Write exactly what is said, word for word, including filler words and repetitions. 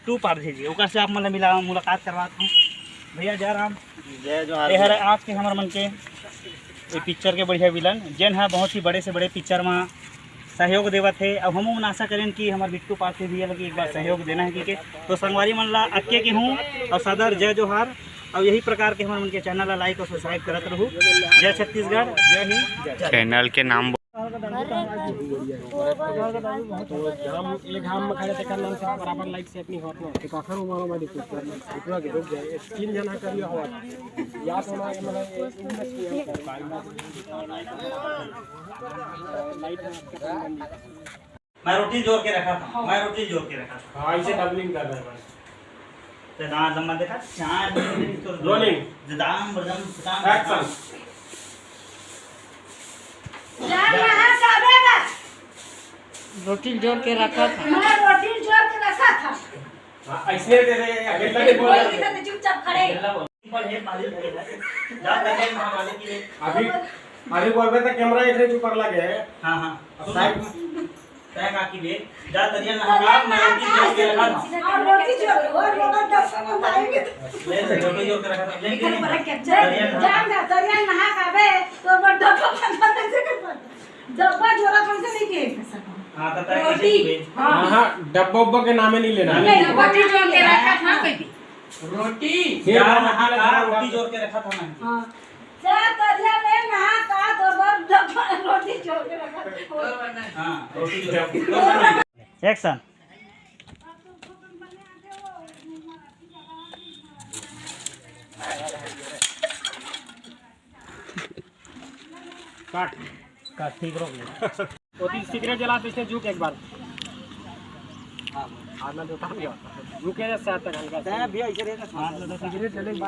बिट्टू पारधी जी, ओकर से आप मन ला मिला, मुलाकात करवात हूँ। भैया जय राम। जय जोहार ये हर भैया। आज के हमर मन के ये पिक्चर के बढ़िया विलन, जेन ह बहुत ही बड़े से बड़े पिक्चर में सहयोग देवत हे। अब हमू मन आशा करेन कि हमर बिट्टू पारधी भैया लगी एक बार सहयोग देना है, ठीक है। तो संगवारी मन ला अक्के के हूँ और सादर जय जोहार। और यही प्रकार के हमर मन के चैनल ला लाइक और सब्सक्राइब करत रहू। जय छत्तीसगढ़, जय हिंद, जय। चैनल के नाम तो घाम, ये घाम में खड़े तेकर नाम से बराबर लाइट सेट नहीं होत ना। तो काखर वो मालूम है, देखो, इतना के रुक जाए, तीन जना कर लिया हुआ। या तो ना, मतलब, ये लाइट है, मैं रोटी जोर के रखा था, मैं रोटी जोर के रखा था। हाँ, इसे डबलिंग कर रहा है बस। तो ना जम्मा देखा, चार दिन तो रोलिंग। जदाम बदम, जदाम एक्शन। बदम। जान रहा है, जाबे बस। रोटी जोर के रखा था। मैं रोटी जोर के रखा था। हाँ, ऐसे दे रहे हैं, अकेला नहीं बोल रहे। कोई नहीं था, चुपचाप खड़े। अकेला बोल। जा, तरिया नहा के ले। अभी, अभी बोलबे तो कैमरा एक रेंज ऊपर लगे है। हाँ, हाँ। अब साइड में। तय का की ले। जा, तरिया नहा के, मैं रोटी जोर के रखा था। और रोटी जोर के, और लोगों का सब हम आएंगे तो। ले, ले, रोटी जोर के रखा था। ले, ले, ले। तरिया नहा। जा ना, तरिया नहा के आबे, तो बड़ डब्बा बंद कर दे। डब्बा जोरा कौन से नहीं किए कर सका। हाँ, तो तय रोटी। कैसे हाँ। हाँ, डब्बा उब्बा के नामे नहीं लेना। नहीं, रोटी जोर के रखा था, कह दी। रोटी। फिर जा, नहा का, रोटी जोर के रखा था ना। हाँ। जा, तरिया ले, नहा का, तो बड़ डब्बा रोटी जोर के रखा था। हाँ, रोटी जोर के। एक्शन। काट। काट, ठीक रोक ले। वो तीन सिगरेट जला, पीछे झुक एक बार। हाथ ना उठा लिया। झुके जैसे हाथ तक हल्का सा। तैं भी ऐसे रहेगा। हाथ लगा, सिगरेट जले के बाद